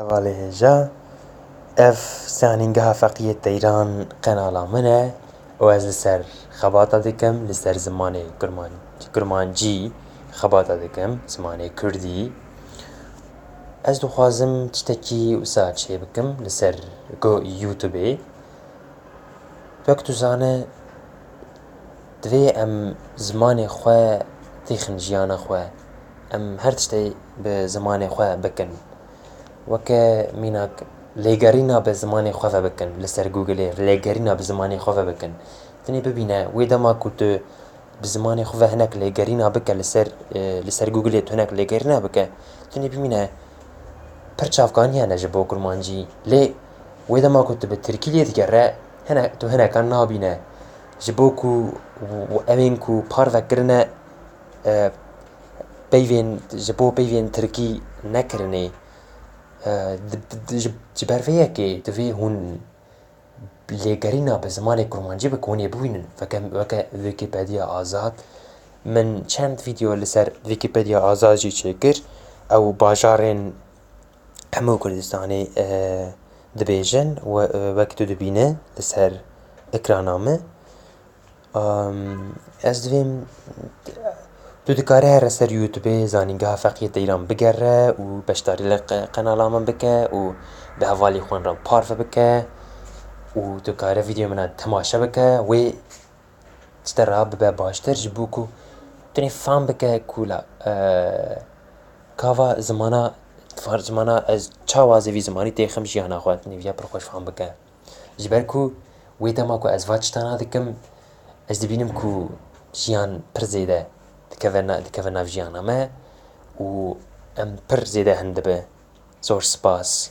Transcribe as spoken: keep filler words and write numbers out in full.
Hevalê hêja, ev Zanîngeha Feqiyê Teyran qenala min e û ez li ser xebata dikim, li ser zimanê kurman-, kurmancî xebata dikim, zimanê kurdî. Ez dixwazim tiştekî wisa çêbikim li ser go-, YouTubeê. Wek tu zane, divê em zimanê xwe têxin jiyana xwe. Em her tiştê bi zimanê xwe bikin. Weke mînak lêgerîna bi zimanê xwe ve bikin. Li ser Googleê lêgerîna bi zimanê xwe ve bikin. Tenê bibîne, wê dema ku tu bi zimanê xwe ve hinek lêgerîna bike li ser, e, li ser Googleê tu hinek lêgerîna bike, tenê bimîne pir çavkanî hene ji bo kurmancî. Lê wê dema ku tu bi tirkî lê digere, hene, tu hineka nabîne. Ji bo ku w-, ewên ku parve kirine, e, peyvên, ji bo peyvên tirkî nekirinê, e, di, di, ji, ji ber vê yekê divê hûn lêgerîna bi zimanê kurmancî bi konê bibînin. Weke, weke Wikipediya Azad, min çend vîdeo li ser Wikipediya Azad jî çêkir. Ew bajarên hemû Kurdistanê, e, dibêjin we, e, wek tu dibîne li ser ekrana me. Am, ez divêm, tu dikare here ser YouTubeê Zanîngeha Feqiyê Teyran bigere û beşdarî li qe-, qenala min bike û bi hevalî xwe re parve bike û tu kare vîdeo min temaşe bike, wê ji te re bibe baştir, ji bo ku tu nê fam bike ku la, e, kava zimana, far-, zimana ez çawa zêvî zimanî têxim jiyana xwe, tu nê viya pir xweş fam bike. Ji ber ku wê dema ku ez va tiştana dikim, ez dibînim ku jiyan pir zêde dikeve na-, dikeve nav jiyana me û em pir zêde hin dibe. Zor spas.